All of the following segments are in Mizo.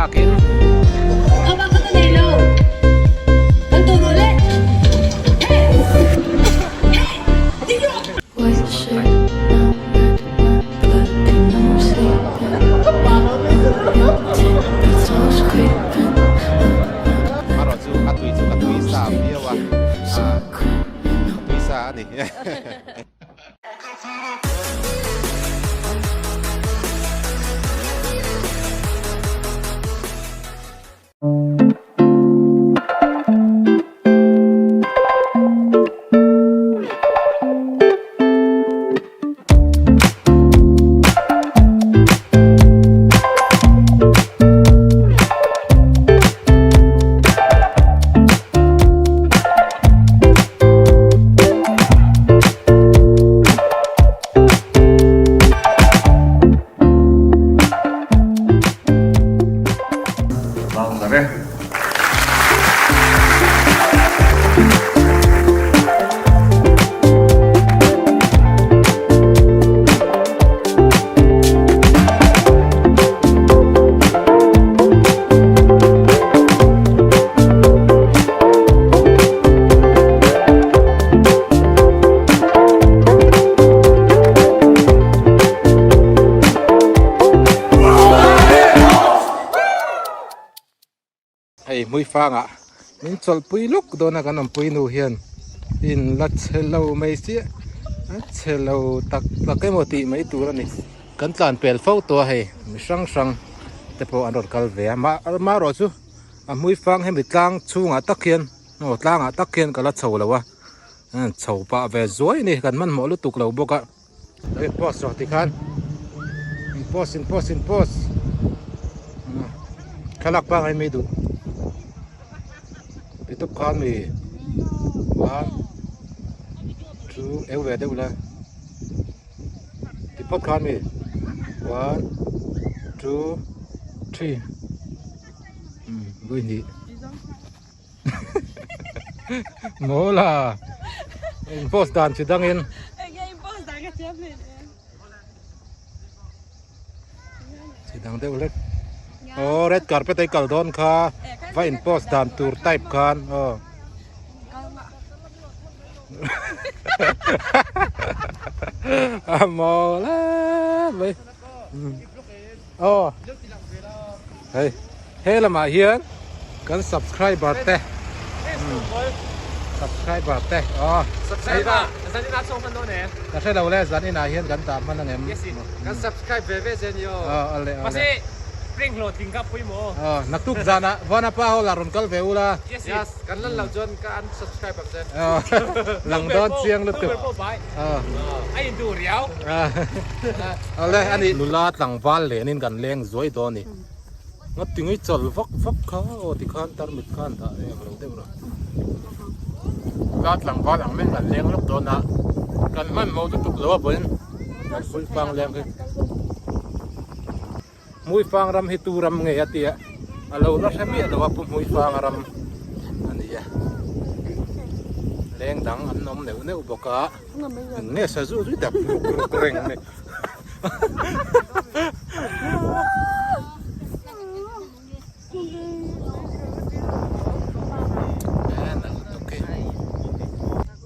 lakin. Marawh chu a tui chu ka tui sa viau a, ka tui sa a ni. Hei hmuifangah min chawlhpui lawk dawn a kan awmpui nu hian in la chhe lo mai chiah a chhe lo tak tak emaw tih mai tur a ni kan tlan pel fo tawh a hei mi hrang hrang te pawh an rawn kal ve a mah erawh chu a hmuifang hemi tlang chhungah tak hian aw tlangah tak hian ka la chho lo a chho pah ve zuai a ni kan hmanhmawh lutuk lo bawk a. Lo in post rawh tikhan in post in post in post thlalak pangai mai duh ti tawp khan mi one two eu ve deuh la ti phawt khan mi one two three vui hnih Mawla in post dan chi dangin chi dang deuh hlek aw red carpet ai kal dawn kha va in post dan tur type khan aw a mawla mai Aw hei he lamah hian kan subscriber te subscriber te aw Subscriber zan inah chhawng hman dawn e. Ka hre lo le zan inah hian kan dah hman angem. Yes kan subscribe ve ve che ni aw. Aw ale ale. Mahse spring hlawhtling kha pawimawh aw. Aw naktuk zanah Vanapa ho lah rawn kal ve ula. Yes kan lan loh chuan ka unsubscribe ang che. Aw lang dawn chiang lutuk. A in duh riau. Awle ani nula tlangval lenin kan leng zuai dawn ni. Nga tingei chal vak vak kha aw tikhan tarmit khan dah em lo deuh rawh. Nula tlangval ang men kan leng lawk dawn a, kan hmanhmawh lutuk lo a vawiin kan hmuifang leng hi. Hmuifang ram hi tu ram nge a tia a lo la hre miah lo a pu Hmuifang ram a ni a leng dang an awm neuh neuh bawk a eng nge sazu zui tak ruk ruk reng mai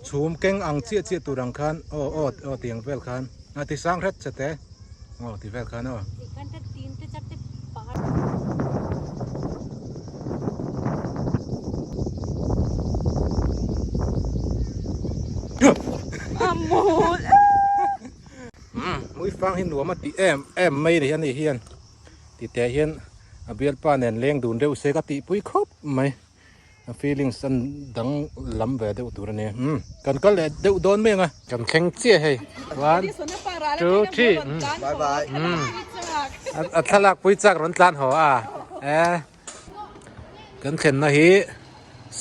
chhum keng ang chiah chiah tur ang khan aw aw aw tiang vel khan a ti sang hret che te. Aw ti vel khan aw. Muifang hi nuam a ti em em mai ni ani hian tite hian a bialpa nen leng dun deuh se ka tihpui khawp mai. A feelings an dang lam ve deuh tur a ni. Umm kan kal leh deuh dawn mai ang a. Kan thleng chiah hei. One, two, three. Bye bye. Umm a thlalak pui chak rawn tlan haw a. E kan thlenna hi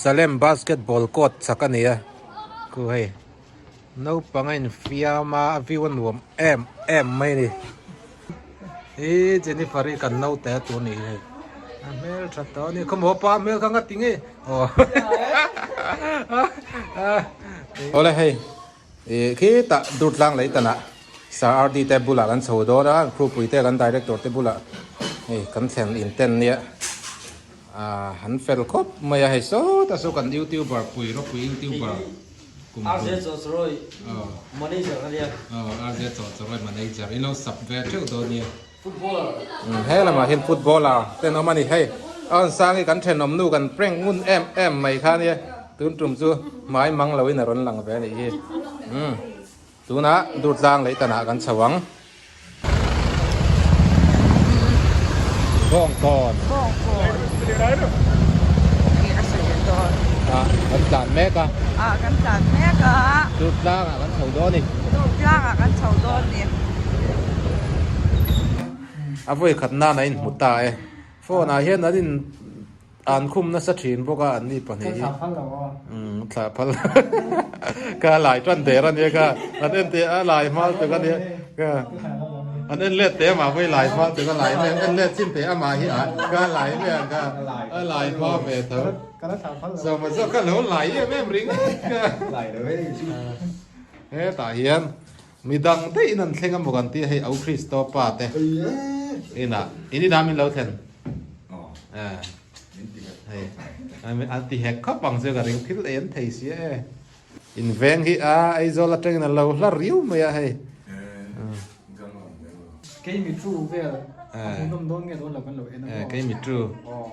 Salem basketball court chak a ni a. Khu hei naupang a infiam a, a view a nuam em em mai a ni. Hi Jennifer hi kan naute a tur nih hi hei a hmel tha tawh a ni khawmaw pa hmel kha nga ti ngei aw awle hei ih khitah Durtlang lei tanah Sir RD te bulah kan chho dawn a crew pui te kan director te bulah hei kan thlen inten nia. Han fel khawp mai a hei sawta saw kan youtuber pui ropui youtuber kum RJ Chawchawrawi manager a nia. Aw RJ Chawchawrawi manager i lo sub ve theuh dawn nia. Footballer. He lamah hian footballer ten awm a ni hei a rawn sang hi kan thenawm nu kan prank ngun em em mai kha nia tun tum chu hmai mang lo in a rawn lang ve a nih hi umm tunah Durtlang leh tanah kan chho ang. Bawngkawn. Bawngkawn. Ih a sawi leh dawn. Ah kan tlan mek a. Ah kan tlan mek a. Durtlang ah kan chho dawn ni. Durtlang ah kan chho dawn ni. A vawi khat nan a inhmu ta e. Phone ah hian an in an khum nasa thin bawk a an ni pahnih hi. Ka thlah phal lo aw. Umm thlah phal lo. Ka lai tan der a nia ka an en teh a lai hmal tuk a nia ka an en let teh amah pawh hi lai hmal tuk a lai mai ang en let chin teh amah hi a ka lai mai ang ka a lai hma ve tho. Ka la thlah phal lo. Sawma zawk ka lo lai em em ringawt ka. Lai lo e chu. Hetah hian Mi dang daih in an thleng a maw kan tia hei Au Kristo pa te inah in inah min lo thlen hei an ti hek khawp ang chu ka ring thil ei an thei sia e in veng hi a Aizawl atangin a lo hla riau mai a hei. Kei mi tu vel a hmuhnawm dawn nge dawn lo kan lo en a maw? Kei mi tu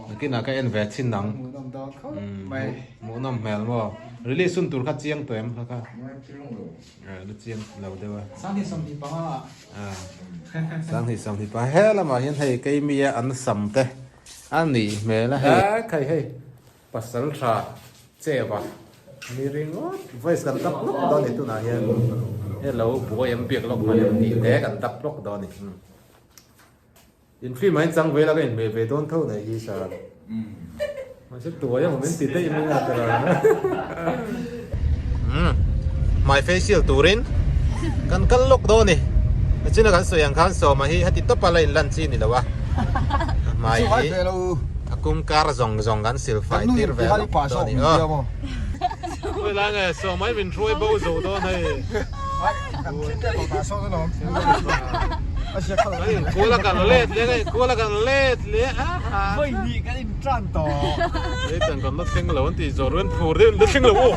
nakinah ka en ve chin ang. Hmuhnawm dawn khawp mai. Hmuhnawm hmel maw? Release hun tur kha chiang tawh em kha kha? La chiang lo deuh a. Sanghnih 25 ah. Sanghnih 25 he lamah hian hei keimia an sam te a nih hmel a hei. Khai hei pasal tha chewa mi ringawt voice kan dap lawk dawn a ni tunah hian hello buai an biak lawk hman em tih te kan dap lawk dawn a ni. In film ah hian chang ve la ka inhmeh ve dawn tho nei hi sir. Mahse tuai ang min ti daih mai a tira. Umm hmai facial turin kan kal lawk dawn ni. Nichina kan sawi ang khan Sawma hi heti tawpa la in lan chi ni lo a. Hmai hi a kum kar zawng zawng kan sil fai tir ve lawk dawn ni aw. Khawi lai nge Sawma hi min hruai bo zo dawn hei. Kuala kan let leh nge kuala kan let leh a ha. Vawi hnih kan in tan tawh. Leitan kan la thleng lo an tih zawh ruan phur deuh in la thleng lo aw.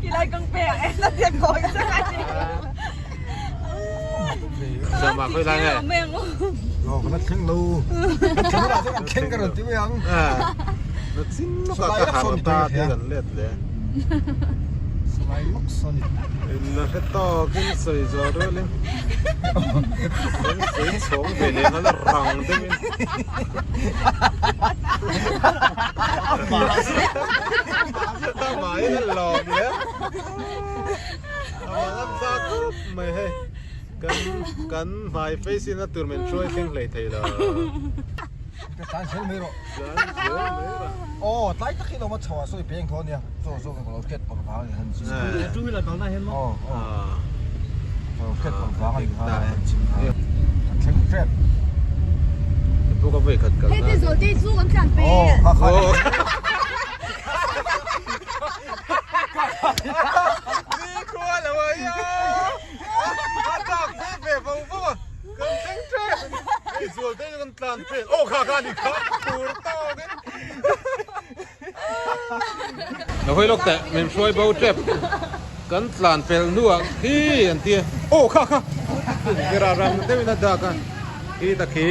Kilai kang pe ang en a tiang kawi chak a ni. Sama khawi lai nge. Lo kan la thleng lo. Kan thleng lah chuan kan thleng ka rawn ti mai ang. Na chin lawk ah ka harh ta te kan let leh. Salai lawk saw ni. In la hre tawk in sawi zawh rual in kan sawi chhawng ve leh nghal a rang deuh in. Amah in a lawm leh a mang a zat khawp mai hei kan kan hmai face in a tur min hruai thleng hlei thei lo. Ka tlan zel mai rawh. Tlan zel mai rawh. Aw tlai tak hi lo ma chho ah sawi peng tho ania. Chaw zawk ka lo hriat pawh vang ani han chim. Two wheeler kalna hian maw? Aw aw. Ka lo hriat pawh vang ani kha han chim kha. Kan thleng hrep. Pu ka vawi khat kalna. Hei ti zawl te chu kan tlan pe. Aw kha kha. Ni khua lo a ia. A tak ve ve vo vo a. Kan thleng ṭep a ni. Hei zual te chu kan tlan pel. Aw kha kha a ni kha tur tawk in. Lo hawi lawk teh min hruai bo ṭep. Kan tlan pel hnuah khi an ti a. Aw kha kha. Ber ah rang deuhin a dak a. Khi ta khi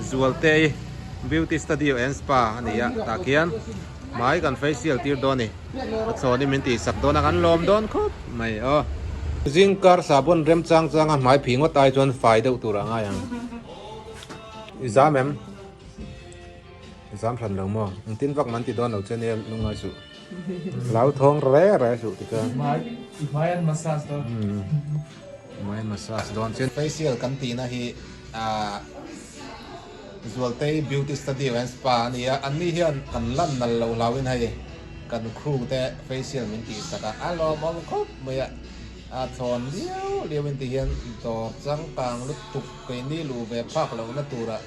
Zualtei Beauty Studio and Spa a ni a. Tah khian hmai kan facial tir dawn a ni. A chhawn hi min tihsak dawn a kan lawm dawn khawp mai aw. Zingkar sahbawn rem chang chang a hmai phih ngawt ai chuan fai deuh tur a ngai ang. I zam em? I zam hran lo maw? Engtin vak man ti dawn lo che nia lungngai suh. Lau thawng re re suh ti kha. Hmai i hmai an massage dawn. Hmai an massage dawn chuan. Facial kan tihna hi ah Zualtei Beauty Studio and Spa a ni a, anni hian kan lan nal lo hlauhin hei kan crew te facial min tih sak a, a lawmawm khawp mai a, a thlawn liau liau in ti hian dawr changkang lutuk keini luh ve phak lohna tura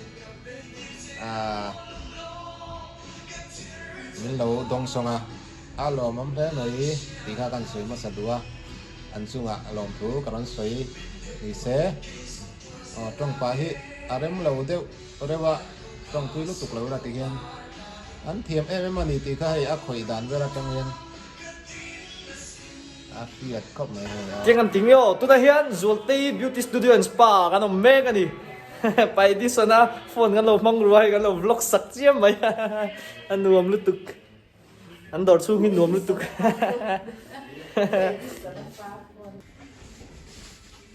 aah min lo dawngsawng a, a lawmawm hle mai tih kha kan sawi hmasa duh a, an chungah lawmthu ka rawn sawi ni se. Aw tawngpa hi a rem lo deuh reuh a. Tawngpui lutuk lo ila tihian an thiam em em a ni tih kha hei a khawih dan vel atang hian a hriat khawp mai hei a. Tiang an ti nge aw, tunah hian Zualtei Beauty Studio and Spa kan awm mek a ni. Pa Edison a phone kan lo hmang ruai kan lo vlog sak chiam mai a nuam lutuk. An dawr chhung hi nuam lutuk.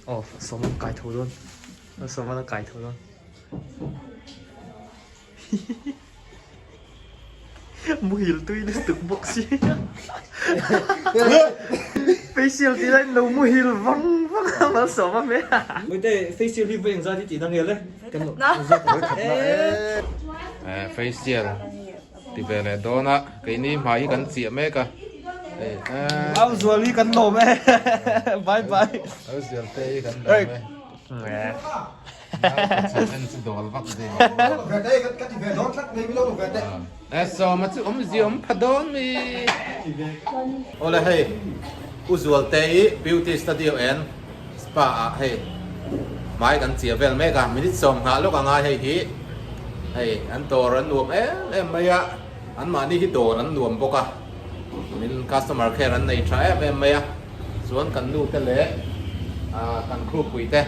Aw sawm an kai tho dawn. Sawm an kai tho dawn. Muhil tui lutuk bawk si. Facial tih lai lo muhil vang vang a mal sawm a hmel. Mawite facial hi vawi engzat i tih na nge le? Facial Ti ve leh dawn a, keini hmai hi kan chiah mek a. Hei Au zual hi kan lawm e. Bye bye. Au zual te hi kan lawm e. En chu dawl vak zing. E sawma chu awm zia awm pha dawn mi. Awle hei U Zualte i beauty studio and spa ah hei hmai kan chiah vel mek a, minute 20 lawk a ngai hei hi. Hei an dawr an nuam em em mai a, an mahni hi dawr an nuam bawk a, min customer care an nei tha em em mai a, chuan kan nu te leh ah kan crew pui te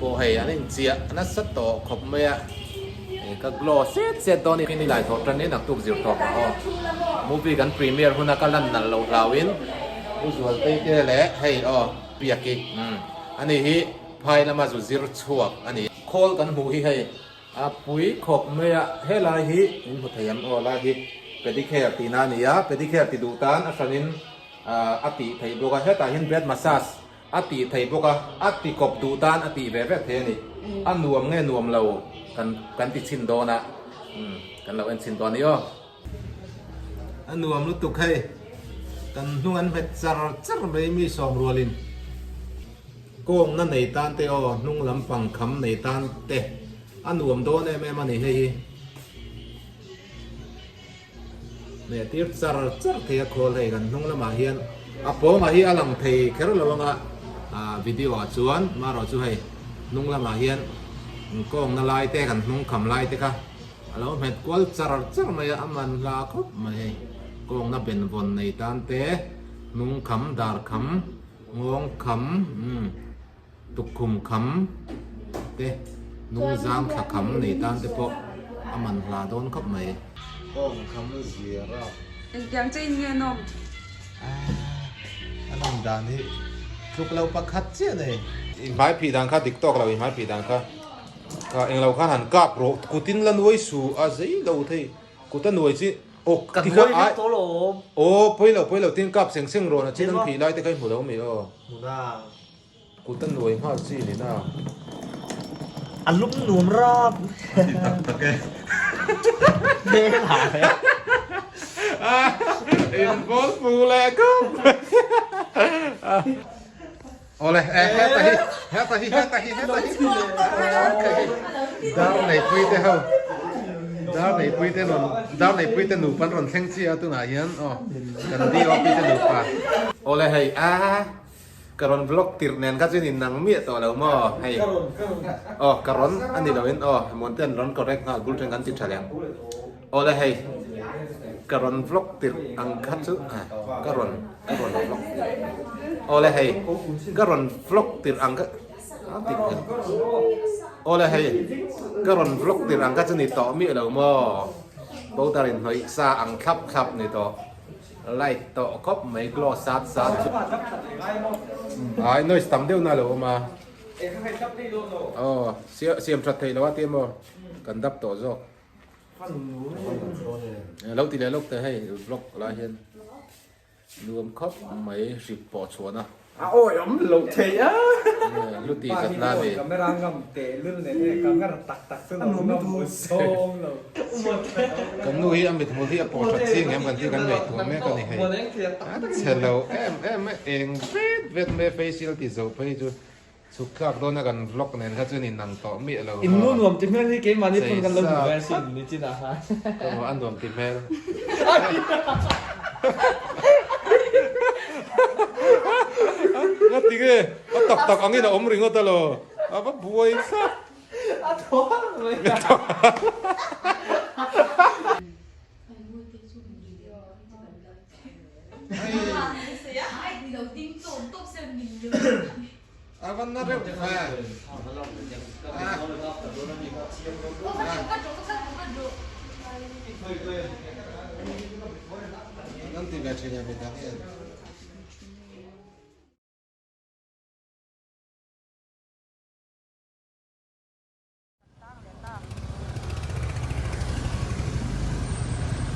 pawh hei an inchiah nasa tawh khawp mai a, hei ka glow set set dawn in i lai thawh tan in naktuk zir tawp ang aw, movie kan premiere huna ka lan nalh loh hlauhin U Zualtei te leh hei aw Biaki umm ani hi phai lama zu zir chhuak a ni. Khawl kan hmuh hi hei a pui khawp mai a, helai hi in hmu thei ang aw lai hi pedicare tihna a ni a, pedicare ti duh tan a hranin a tih theih bawk a, hetah hian bed massage a tih theih bawk a, a ti kawp duh tan a tih ve vek thei a ni, a nuam nge nuam lo kan kan ti chhin dawn a, kan lo en chhin dawn a ni aw. A nuam lutuk hei, kan hnung an hmet char char mai mi sawm rualin kawngna nei tan te aw hnung lampang kham nei tan te a nuam dawn em em a ni hei hi. Hmeh tir char char thei a khawl hei kan hnung lamah hian a pawngah hi a lang thei kher lo anga video ah chuan marawh chu hei hnung lamah hian kawngna lai te kan hnung kham lai te kha A lo hmet kual char char mai a, a man hla khawp mai hei. Kawngna benvawn nei tan te, hnung kham, dar kham, ngawng kham, umm tukkhum kham te, hnung zang thla kham nei tan te pawh a man hla dawn khawp mai. Kawng kham zir a. Engtiang che in nge nawm? A nawm dan hi tluk lo pakhat chiah nei. I hmai phih dan kha dik tawk lo, i hmai phih dan kha. Ka englo khan han kap rawh kutin la nuai su a zei lo thei kut a nuai chi aw Ka nuai vek tawh lo awm. Aw pawi lo pawi lo tin kap seng seng rawn a chin an phih lai te kha i hmu lo mi aw. Hmu na. Kut a nuai nghal chi ni na. A lum nuam rap. A ti tak tak e. Hmel ha e. In bawl fu leh khawp. Awle, e heta hi, heta hi, heta hi, heta hi. Dar neipui te ho. Dar neipui te rawn, dar neipui te nupa an rawn thleng chiah a tunah hian aw kan DOP te nupa. Awle hei a ka rawn vlog tirh nen kha chuan in nang miah tawh lo maw hei. Aw ka rawn a ni loin aw Muante an rawn correct nghal bul then kan ti tha leh ang. Awle hei ka rawn vlog tirh ang kha chu ka rawn ka rawn vlog awle hei ka rawn vlog tirh ang kha awle hei ka rawn vlog tirh ang kha chu ni tawh miah lo maw powder in hnawih sa ang thlap thlap ni tawh light tawh khawp mai glow sat sat chu ai noise tam deuh na lo awm a aw siam that theih lo a tia maw kan dap tawh zawk. Lo ti leh lawk teh hei vlog lai hian nuam khawp mai hrip pawh chhuan a. A awi awm lo thei a. Lu ti zat na ni. Camera ngam teh lul nen e camera tak tak chu lo ngam mu sawm lo. Kan nu hi a mithmul hi a pawh that ching em kan ti kan ngaihtuah mek a ni hei. A chhe lo em em e eng vet vet mai facial ti zo phei chu. Chhuk thlak dawn a kan vlog nen kha chuan in ang tawh miah lo. In nu nuam ti hmel hi keimahni phun kan lo hmu ve asin ni chin ah khan. Ka hmu a nuam ti hmel. Nga ti nge a tak tak angin a awm ringawt a lo. A va buai thlak. A thaw hak mai a. A van na reuh ve. An ti ve thin a midang hian.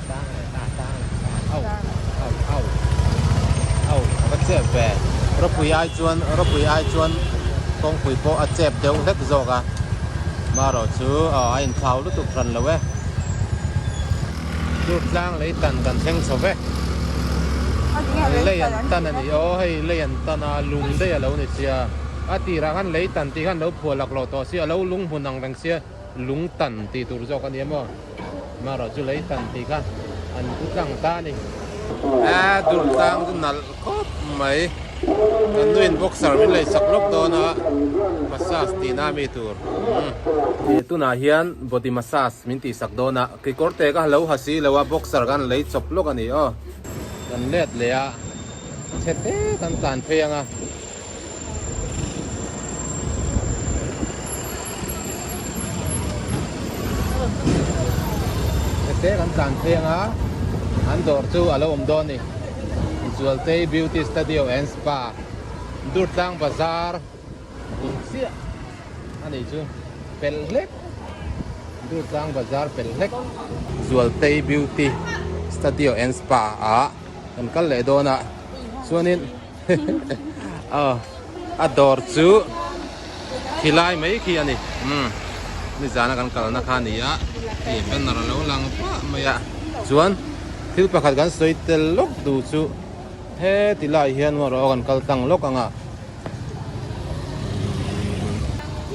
Tang leh ta tang leh ta au au au au a va chep ve rawpui ai chuan rawpui ai chuan kawngpui pawh a chep deuh hlek zawk a marawh chu aw a inthlau lutuk hran lo e dur tlang lei tan kan thleng chho ve lei an tan a ni aw hei lei an tan a lung daih a lo ni sia a tirah khan lei tan tih khan lo phuah laklawh tawh sia a lo lung hmun ang reng sia. Lung tan tih tur zawk a ni emaw? Marawh chu lei tan tih kha an pu tlang ta a ni. A dur tlang chu nalh khawp mai. Kan nuin boxer min lei sak lawk dawn a, massage tihna mi tur. Umm. Tunah hian body massage min tih sak dawn a, kekawr te ka lo ha si lo a, boxer kan lei chawp lawk a ni aw. Kan let leh a, chhe te kan tlan phei ang a. Hete kan tlan phei anga an dawr chu a lo awm dawn a ni Zualtei Beauty Studio and Spa Durtlang Bazar bul chiah a nih chu pelh hlek Durtlang Bazar pelh hlek Zualtei Beauty Studio and Spa ah kan kal leh dawn a chuanin. Aw a dawr chu khilai mai khi a ni umm nizana kan kalna kha a ni a hei banner a lo lang pah mai a chuan thil pakhat kan sawi tel lawk duh chu heti lai hian maw rawh kan kal tlang lawk ang a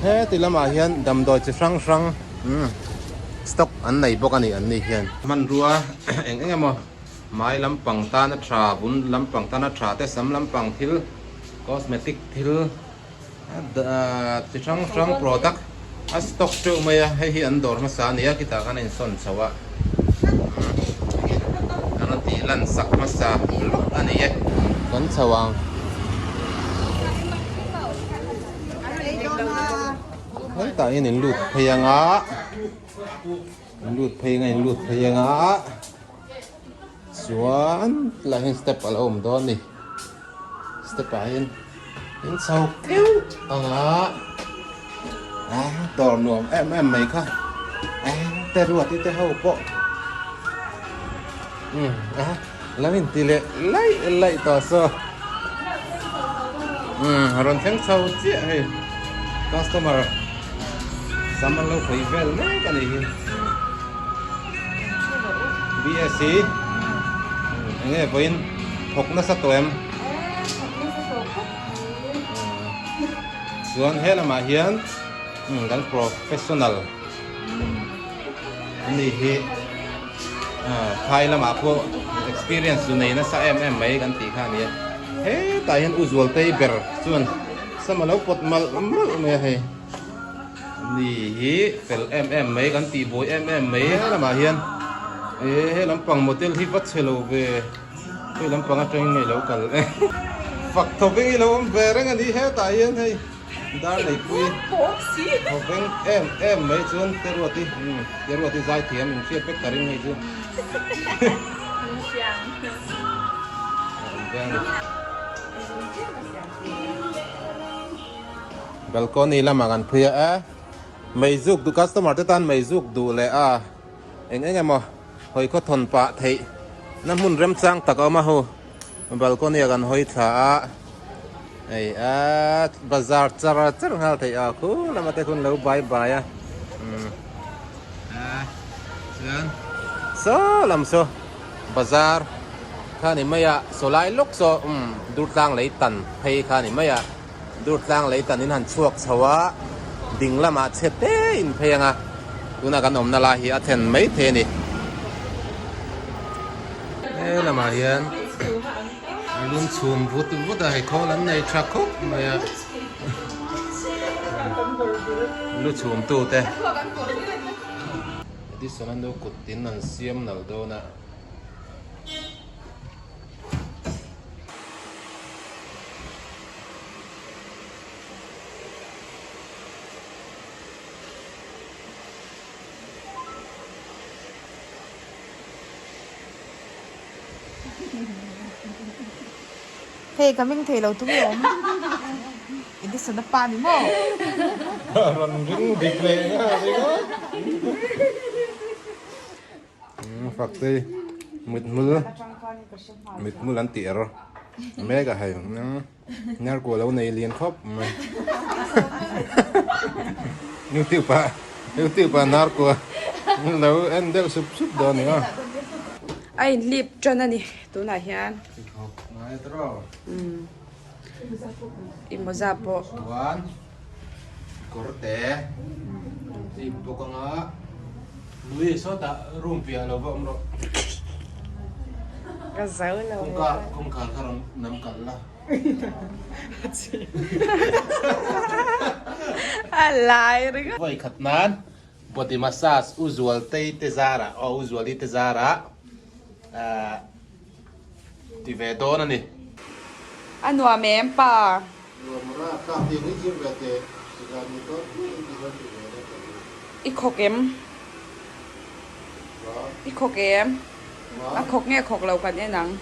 heti lamah hian damdawi chi hrang hrang umm stock an nei bawk a ni an ni hian hmanrua eng eng emaw. Hmai lampang tana tha, vun lampang tana tha te, sam lampang thil, cosmetic thil chi hrang hrang product a stock teuh mai a, hei hi an dawr hmasa a ni a, khitah khan a insawn chho a, an rawn tih lan sak hmasa lawk a ni e. Kan chho ang. Hetah hian in lut phei ang a, in lut phei ang a, in lut phei ang a. Chuan tilai hian step a lo awm dawn a ni step ah hian in chho keuh ang a a dawr nuam em em mai kha a te ruat i te ho pawh umm a lo in ti leh laih laih tawh saw umm a rawn thleng chho chiah hei customer sam an lo khawih vel mek a nih hi. BSc enge vawiin thawk nasa tawh em? Chuan he lamah hian kan professional ani hi phai lamah pawh experience chu nei nasa em em mai kan tih kha a ni a. Hetah hian U Zualtei ber chuan sam a lo pawt malh malh mai a hei. Ni hi fel em em mai kan tih buai em em mai he lamah hian e he lampang model hi va chhe lo ve hei lampang atangin ngei lo kal e fak thaw veng hi lo awm ve reng a ni hetah hian hei dar neipui thaw veng em em mai chuan teruati umm teruati zai thiam in hriat vek ta ring hei chu a awm ve a ni. Balcony lamah kan phui a e meizuk duh customer te tan meizuk duh leh a eng eng emaw hawi khaw thawn pah theih na hmun remchang tak a awm a hu balcony ah kan hawi thla a hei a bazar char char nghal theih a khu lama te khun lo bai bai a umm a chuan saw lam saw bazar kha ni mai a saw lai lawk saw umm durtlang lei tan phei kha ni mai a. Durtlang lei tan in han chhuak chho a, ding lamah chhe te in phei ang a, tuna kan awmna lai hi a thlen mai thei a ni. He lamah hian lum chhum vut vut a, hei khawl an nei tha khawp mai a. Lu chhum tu te. Edison a nu kut tin an siam nalh dawn a. Hei ka meng thei lo tum lo awm Edison a pa ni maw? Rawn ring dik leh nghal ringawt. Fakte mithmul mithmul an tih er mek a hei Narkua lo nei lian khawp mai. YouTube ah YouTube ah Narkua lo en deuh sup sup dawn ni aw. A in lip tan a ni tunah hian. I mawza pawh. Chuan kawr te i bawk anga lui sawtah room piah lo va awm rawh. Ka zo lo. Kawngka kawngkhar kha rawn nam kalh la. A lai ringawt. Vawi khat nan body massage u Zualtei te zarah aw u Zuali te zarah ahh ti ve dawn a ni. A nuam em pa? Nuam ra tlak tiang hi zir ve teh zan ni dawn chiah in ti hian ti ve la ka duh. I khawk em? I khawk em? A khawk nge khawk lo kan en ang.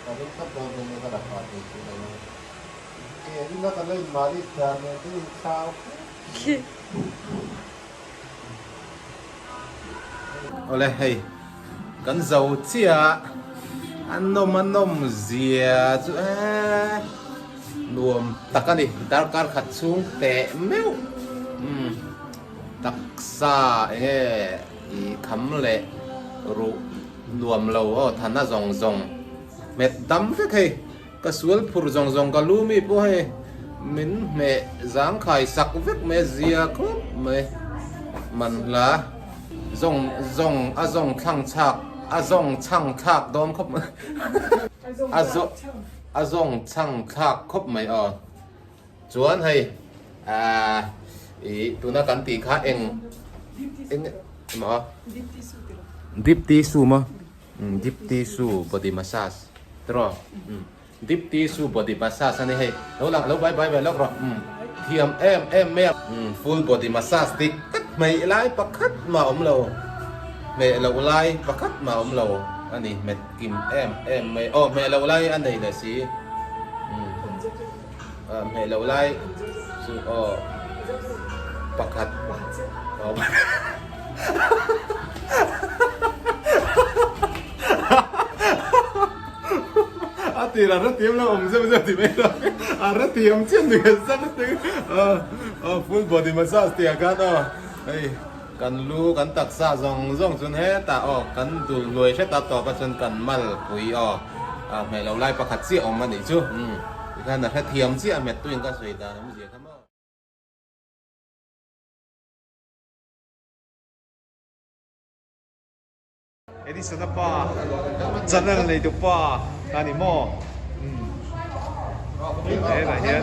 Ka ring thlap dawn nen ka la hah thei si lo a. Ke ina ka la in malis dan nen te in thlau khawp. Awle hei kan zo chiah a nawm a nawm zia chu eee nuam tak a ni darkar khat chhung teh meuh umm taksa eng nge ih kham leh ruh nuam lo aw thana zawng zawng hmet dam vek hei. Ka sual phur zawng zawng ka lu mi pawh hei min hmeh zangkhai sak vek mai a zia khawp mai man hla zawng zawng a zawng thlang chhak a zawng chhang thlak dawn khawp mai a zawng a zawng chhang thlak khawp mai aw chuan hei ahh ih tuna kan tih kha eng eng emaw dipti su maw. Deep tissue body massage tiraw deep tissue body massage a ni hei lo lang lo bai bai ve lawk rawh thiam em em mai a full body massage dik tak hmeh lai pakhat mah a awm lo hmeh loh lai pakhat mah a awm lo a ni hmet kim em em mai aw hmeh loh lai a nei leh si hmeh loh lai chu aw pakhat a awm. A tir a hrethiam lo awm zeuh zeuh ti mai lo a hrethiam chiah ni kan zak a full body massage tih ah khan aw hei kan lu kan taksa zawng zawng chuan hetah aw kan dul hnuai hret a tawp a chuan kan mal pui aw a hmeh lo lai pakhat chiah awm a nih chu tikhan a hrethiam chiah a hmet tuin ka sawi dan awmzia kha maw. Edison-a pa channel nei tu pa a ni maw hetah hian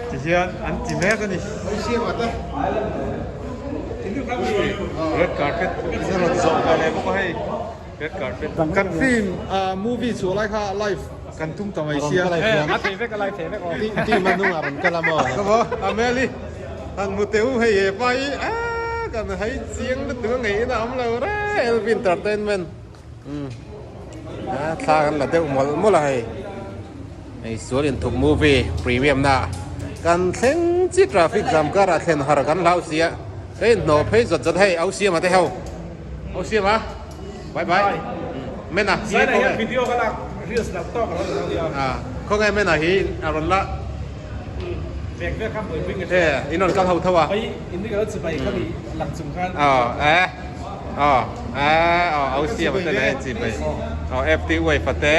tihian an ti mek a ni red carpet a rawn zawh ve leh bawk a hei red carpet kan film ah movie chhuah lai kha live kan tum ta mai sia a thei vek a live thei vek aw team a hnungah rawn kal a maw ka maw Ameli han hmu teh u hei he pa hi aaa kan hai chiang lutuk a ngei in a awm lo reng Elvi entertainment umm a thla kan la deuh mawlh mawlh a hei hei sual inthup movie premium na kan thleng chi traffic jam karah thlen har kan hlau sia ka inhnawh phei zawt zawt hei au siama te ho au siama. Bye bye. Mena hi Zaina hian video ka lak reels lo tawk a rawn lo nia. Ah, khawnge Mena hi a rawn la. Vek vek kha buaipui nge hria. Eh, in rawn kal ho tho a. Pai in ni ka lo chibai kha mi lang chung khan. Oh, eh. Oh, eh, oh, au siam te le chibai. Oh, FT uai fate.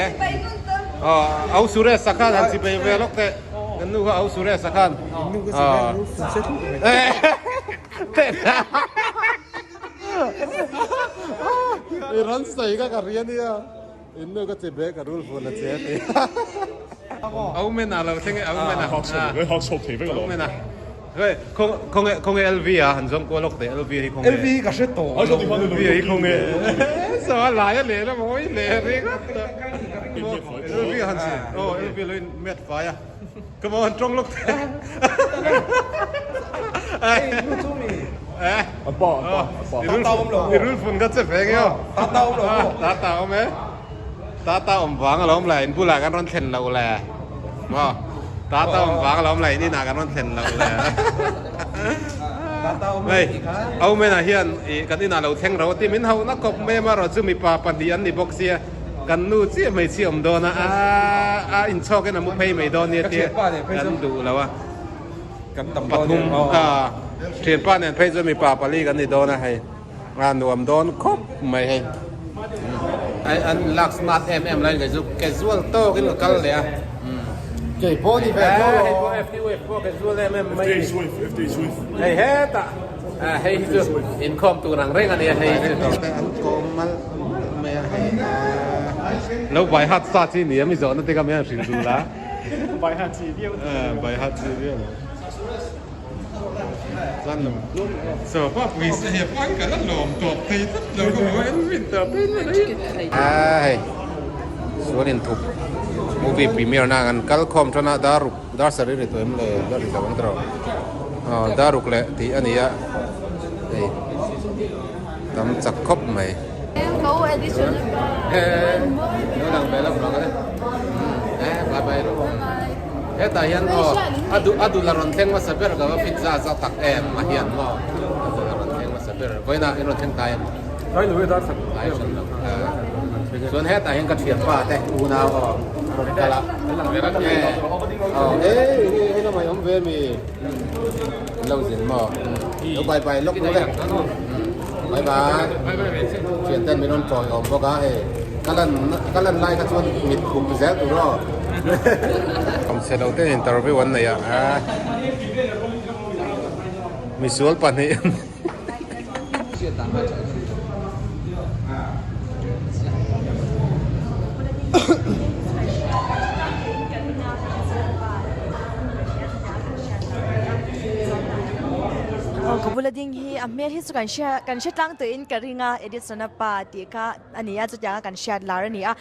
Oh, au Suresh sakhan han chibai ve lok te. Kan nu kha au Suresh sakhan. Oh. Eh. I rawn sawi kha ka ri a nia, in nu ka che bag a rul fun a che a ti. Omen a lo thleng e Omen a. Omen a. Hei khawnge khawnge LV a han zawng kual lawk teh LV hi khawnge. LV hi ka hre tawh. LV hi khawnge. Saw a lai a leh lam hawi leh ringawt tawh. LV han si aw LV lo in met fai a. Come on tawng lawk teh. Eh. Apa apa apa. Tata awm lo. I rul fun ka che ve nge aw. Tata awm lo. Tata awm e. Tata awm vang alawm le in bulah kan rawn thlen loh le maw Tata awm vang alawm le in inah kan rawn thlen loh le Hei Omen-a hian ih kan inah lo thleng ro a ti min hauhna khawp mai a marawh chu mipa pahnih an ni bawk sia kan nu chiah hmeichhia awm dawn a a inchhawkin a mu phei mai dawn nia tia kan duh lo a pathum a thianpa nen phei chuan mipa pali kan ni dawn a hei. A nuam dawn khawp mai hei. Ai an lak smart em em lai kei chu casual tawk in ka kal leh a. Kei pawh ni ve tho lo. Hei pawh FTUF pawh casual em em mai. Hei hetah hei hi chu inkhawm tur ang reng a nia hei chu. An kawm malh malh mai a hei. Lo bai hat sa chi ni a mi zawhna te kha mi han hrilh duh la. Bai hat chi viau. Bai hat chi viau. Chuan so pa pui se he pa hi ka la lawm tawp thei tlat lo ka hmu en rin tawp thei tlat a a hei sual in thup movie premiere na kan kal khawm tan a dar ruk dar sarih ri tawh em le dar ri lo ang tawh aw dar ruk leh tih a ni a hei tam chak khawp mai he lo lang ve lo vang a ni e bye bye rawh. Hetah hian aw a duh a duh la rawn thleng hmasa ber ka va fit za za tak em a hian maw a duh la rawn thleng hmasa ber vawiinah in rawn thleng ta em? Tlai lo e dar khat tlai hran lo chuan hetah hian ka thianpa te unau aw a rawn kal a aw hei hei lamah i awm ve mi lo zin maw lo bye bye lawk ru le bye bye thian ten min rawn tawi awm bawk a hei ka lan ka lan lai kha chuan mit khup zel tur aw awmchhe lo te interview an nei a misual pahnih Aw ka bula ding hi a hmel hi chu kan hria kan hre tlang tawhin ka ring a Edison-a pa tih kha a ni a chutianga kan hriat lar a ni a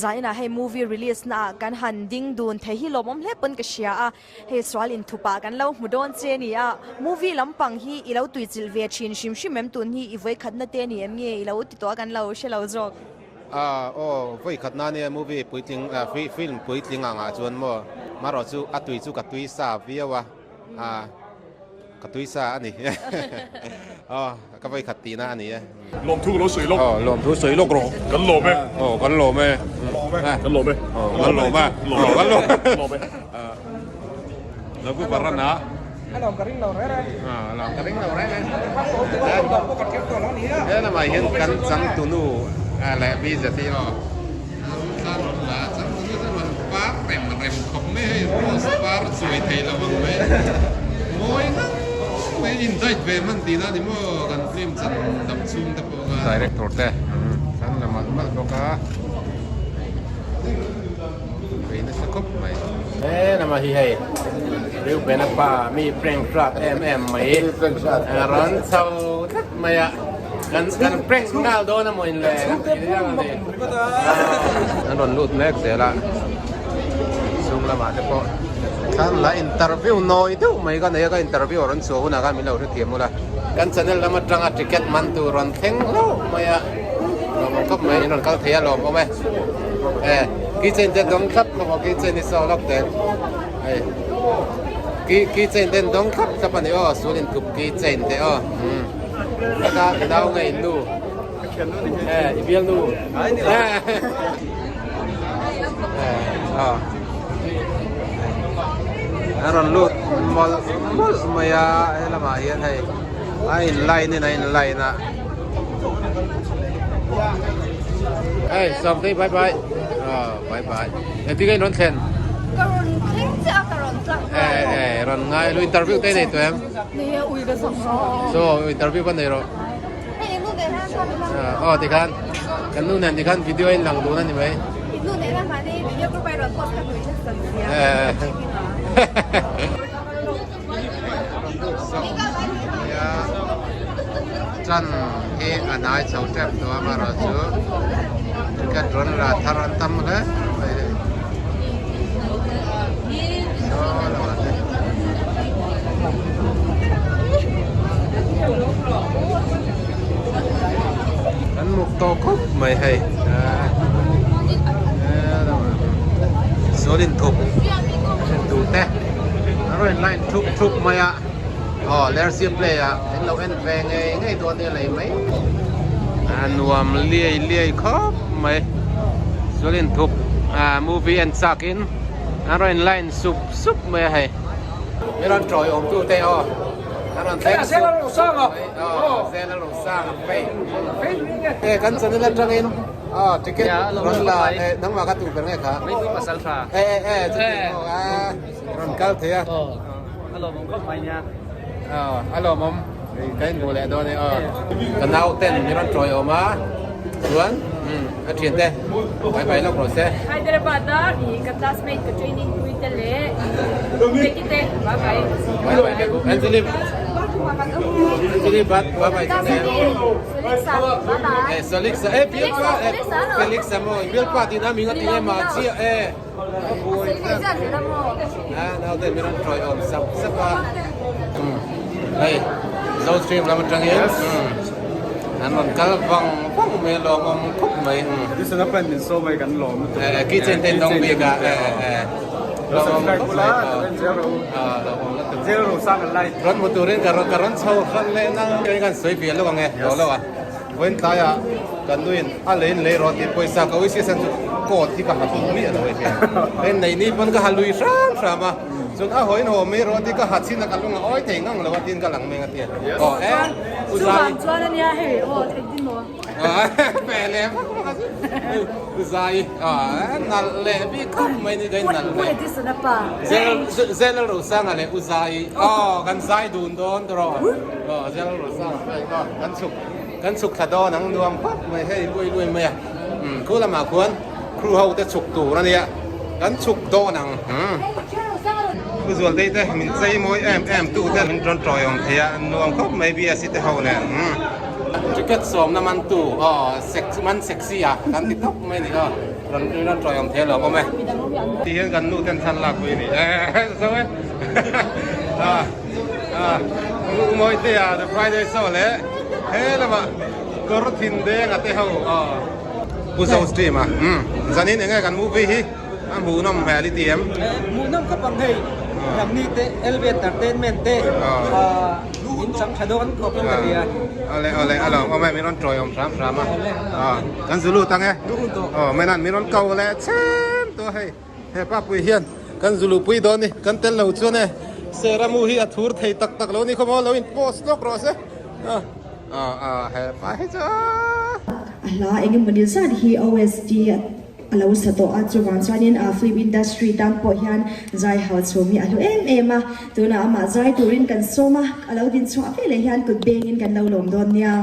zaninah hei movie release naah kan han ding dun thei hi lawmawm hle pawn ka hria a hei sual inthup ah kan lo hmu dawn che a ni a movie lampang hi i lo tuichilh ve thin hrim hrim em tun hi i vawikhatna te a ni em nge i lo ti tawh a kan lo hre lo zawk. Ah aw vawikhat na nia movie puitling ah film puitling ang ah chuan maw marawh chu a tui chu ka tui sa viau a ah ka tui sa a ni aw ka vawikhat tihna a ni e. Lawmthu ka lo sawi lawk. Aw lawmthu sawi lawk rawh. Kan lawm e. Aw kan lawm e. Kan lawm e. Aw kan lawm e. Aw kan lawm e. Lawm e. Lo ku baran a. A lawm ka ring lo reng reng. A lawm ka ring lo reng reng. He lamah hian kan changtunu leh Bza te hi aw. Thla rawn la a, changtunu chu rawn par rem rem khawp mai hei rose par chuai thei lo ang mai. Mawi ngang mai in diet ve hman tihna a ni maw kan film chan dam chhung te pawh khan. Director te an la malh malh bawk a. Vei nasa khawp mai. He lamah hi hei Reuben-a pa mi prank hrat em em mai rawn chho tlat mai a kan kan prank nghal dawn a maw in le an rawn lut mek zel a chhung lamah te pawh thlan la interview nawi deuh mai ka nei a ka interview a rawn chhuah hunah khan min lo hrethiam ula kan channel lam atanga ticket man tur rawn thleng hlauh mai a. Lawmawm khawp mai in rawn kal thei a lawmawm e e keychain te dawng thlap thlap aw keychain hi saw lawk teng hei key keychain te an dawng thlap thlap a ni aw sul in thup keychain te aw umm heta i nau nge in nu e i bial nu e aw a rawn lut mawlh mawlh mai a helamah hian hei a in line in a in line a. Hey, Sawmtei bye bye. Oh, bye bye. Engtin nge in rawn thlen? Ka rawn thleng chiah a, ka rawn tlak Eh, eh, eh, rawn ngai lu interview te nei tawh em? Nei a, ui ka zawk rawh. So, interview ka nei rawh. Hei, in nu nen hian thla min lang. Oh, tikhan. Kan nu nen tikhan video in lang dun a ni mai. In nu nen hian mahni video. Chan hi a hnai chho tep tawh a amaherawhchu ticket rawn la thar an tam hle mai hei saw lamah te. Kan muk tawh khawp mai hei sual inthup duh te an rawn line thup thup mai a aw lersia play ah in lo en ve ngei ngei dawn nia lei mai a nuam liai liai khawp mai sual inthup movie en chak in an rawn line sup sup mai a hei. Mi rawn tawi awm tu te aw an rawn thleng sup mai aw zela lo sang a phei e kan channel atangin aw ticket rawn la e nangmah kha tu ber nge kha e e e chuti maw a rawn kal thei a a lawmawm khawp mai nia aw a lawmawm ka inhmu leh dawn e aw ka nau ten mi rawn tawi awm a chuan a thian te bai bai lawk rawh se. Hyderabad a i ka classmate ka training pui te leh Peki te bye bye. Bye bye te Anjali Anjali bye bye te Felixa bye bye. Eh Felixa eh bialpa eh Felixa maw bialpa tih na mi nga ti nge ma chiah eh. A naute min rawn tawi awm sap sap a hei zo stream lam atangin an rawn kal vang vang mai a lawmawm khawp mai Edison a plan min saw mai kan lawm lutuk kitchen te dawng bik a lawmawm khawp mai Zel ro sang an light rawn hmu turin ka rawn ka rawn chho hran leh nang kan sawi ve lo ang e lo lo a. Vawiin tlaiah kan nuin a leiin lei rawh tih pawisa ka uisi san chu coat hi ka ha duh miah lo hei hian. Hei nei ni pawn ka ha lui hram hram a, chuan a hawiin haw mai rawh tih ka ha chin a ka lung a awi thei ngang lo a tiin ka lang meng a tia. Aw e, u Zai. Chuvang chuan a nia hei aw theih din maw? Pe leh vak vak a chu. U Zai aw nalh leh bik khawp mai ni ka in nalh leh. Pu Edison a pa. Zel Rosanga leh U Zai aw kan zai dun dawn tawh rawh. Aw Zel Rosanga aw kan chhuk. Kan chhuk thla dawn ang nuam khawp mai hei lui lui mai a umm khu lamah khuan crew ho te chhuk tur a nia kan chhuk dawn ang umm Pu Zualtei te min chei mawi em em tu te min rawn tawi awm thei a nuam khawp mai BSc te ho nen umm ticket sawmna man tu aw sek man sexy a kan ti tawp mai a ni aw rawn rawn tawi awm thei a lawm awm e ti hian kan nu ten thlan lak pui a ni eh zo e ah. Umawitea The Friday Show leh he lamah kawr thin denga te ho aw Pu Zo stream a umm zanin enge kan movie hi a hmuhnawm hmel i ti em? Hmuhnawm khawp ang hei Nangni te LV Entertainment te in chang tha dawn khawp in ka hria. Awle awle a lawm awm e min rawn tawi awm hram hram a kan zu lut ang e aw Menan min rawn ko leh chem tawh a hei. He papui hian kan zu luhpui dawn ni, kan tel lo chuan e Seramu hi a thur thei tak tak lo ni khawm aw, lo in post lawk rawh se. A a he pa hi chu A hla engemawni zat hi OST a lo sa tawh a, chuvang chuanin a film industry tan pawh hian zai hau chhum hi a hlu em em a, tunah amah zai turin kan sawm a, a lo din chhuah veleh hian kut bengin kan lo lawm dawn nia.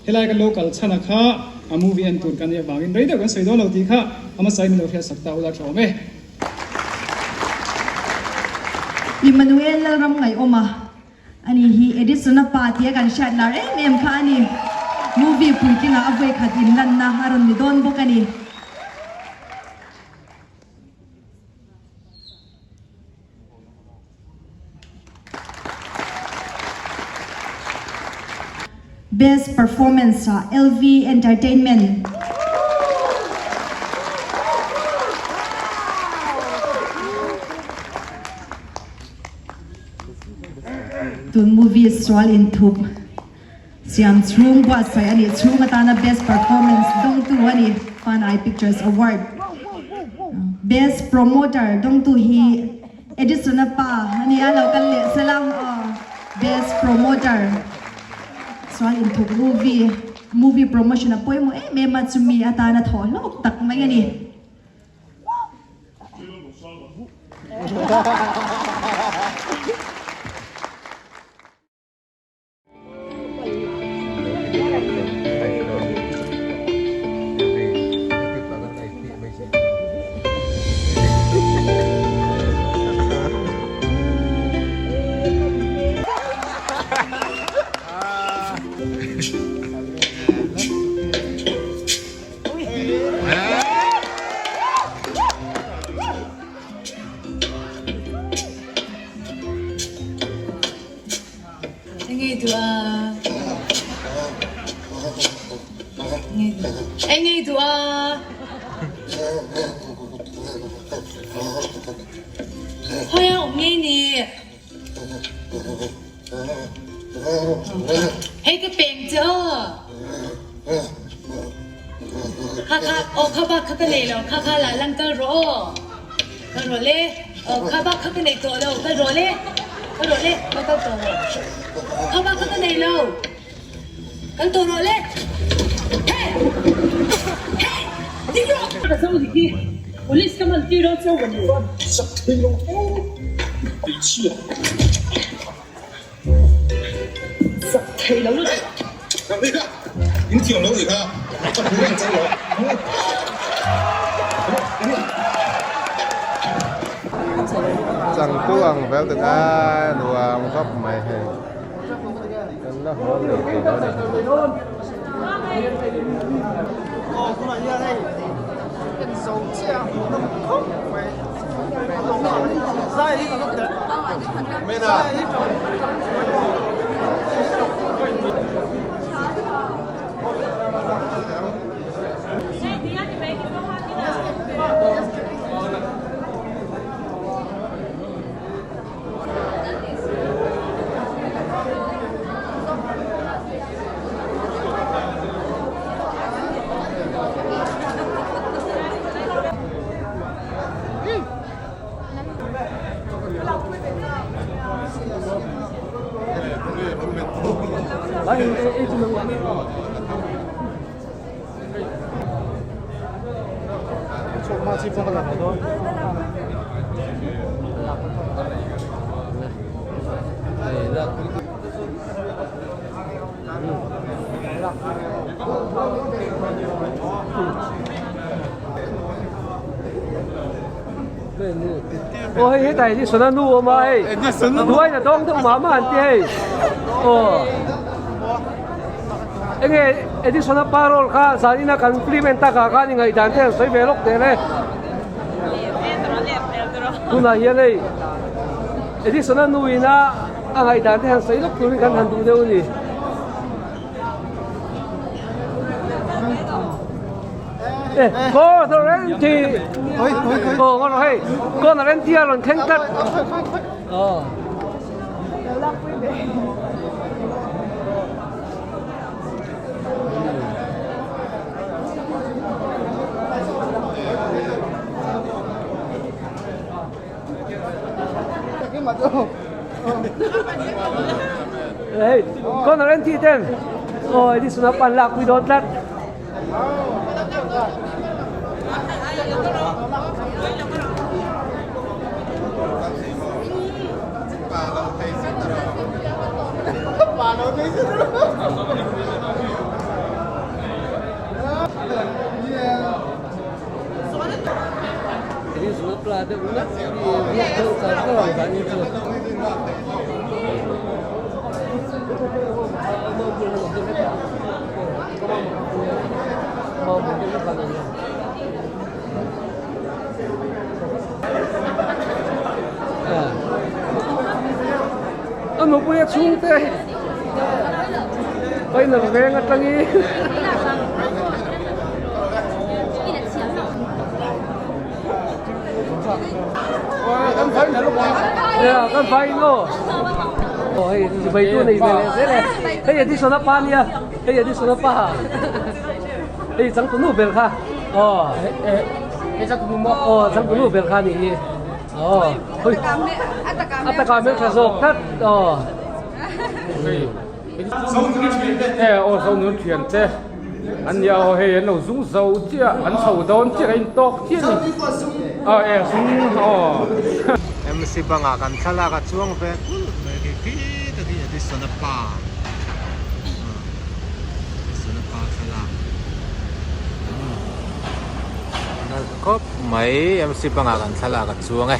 Helai kan lo kal chhan a kha. A movie en tur kan nih avangin rei deuh kan sawi dawn lo tih kha a hmasa in min lo hriat sak ta ula tha awm e. Emmanuel Lalram Ngaihawma a ni hi Edison-a pa tia kan hriat lar em em kha a ni. Movie puitlingah a vawikhat inlanna a rawn ni dawn bawk a ni. Best Performance ah LV Entertainment. Tun movie sual inthup siam chhung buatsaih a nih chhung atana Best Performance dawngtu a ni, Fanai Pictures Award. Best Promoter dawngtu hi Edison-a pa a ni a, lo kal leh sela aw. Best Promoter chuan inthup movie, movie promotion a pawimawh em em a, chumi atana thawh hlawk tak mai a ni. Engei duh a? Engei duh a? Hawi a awm ngei ni. Hei ka peng che aw. Kha kha aw kha bak kha ka nei lo kha kha la lang kal rawh aw. Kal rawh le aw kha bak kha ka nei tawh lo kal rawh le kal rawh le aw kal tawh rawh kha bak kha ka nei lo kal tawh rawh le hey hey ding rawh. Ka zo dik hi police ka man tir dawn cheu ka ni. Sak thei lo hmeichhia. Sak thei lo lutuk. Nang ni kha in thiam lo ni kha ka hmu reng chang lo. Changtu ang vel tak a nuam khawp mai hei kan la haw leh thei lo a ni. Aw hei hetah Edison a nu a awm a hei hnuaiin a dawng deuh mah mah an ti hei aw enge Edison a parole kha zanina kan film en takah khan i ngaihdan te an sawi ve lawk teh le tunah hian hei Edison a nu ina a ngaihdan te han sawi lawk turin kan han duh deuh a ni. Corner empty. Aw ngawt rawh hei. Corner empty a rawn thleng tlat. Aw. Hei, corner empty ten. Aw, Edison a pan lak pui dawn tlat. Edison a pla deuh ngat hi vlog deuh char char ang dan hi chu. A nupui a chhungte final veng atangin kan final aw hei chibai tu nei ve leh zel e hei Edison a pa nia hei Edison a pa hei changtunu ber kha aw hei changtunu maw aw changtunu ber kha nih hi aw a taka hmeltha zawk tlat aw. E aw Zonun thian te an nia aw hei an lo zung zo chiah an chho dawn chiah a intawk chiah a ni aw e zung aw. MC bangah kan thlalak a chuang ve kulh mai khi khi tak hi Edison a pa Edison a pa thlalak nalh khawp mai MC bangah kan thlalak a chuang e.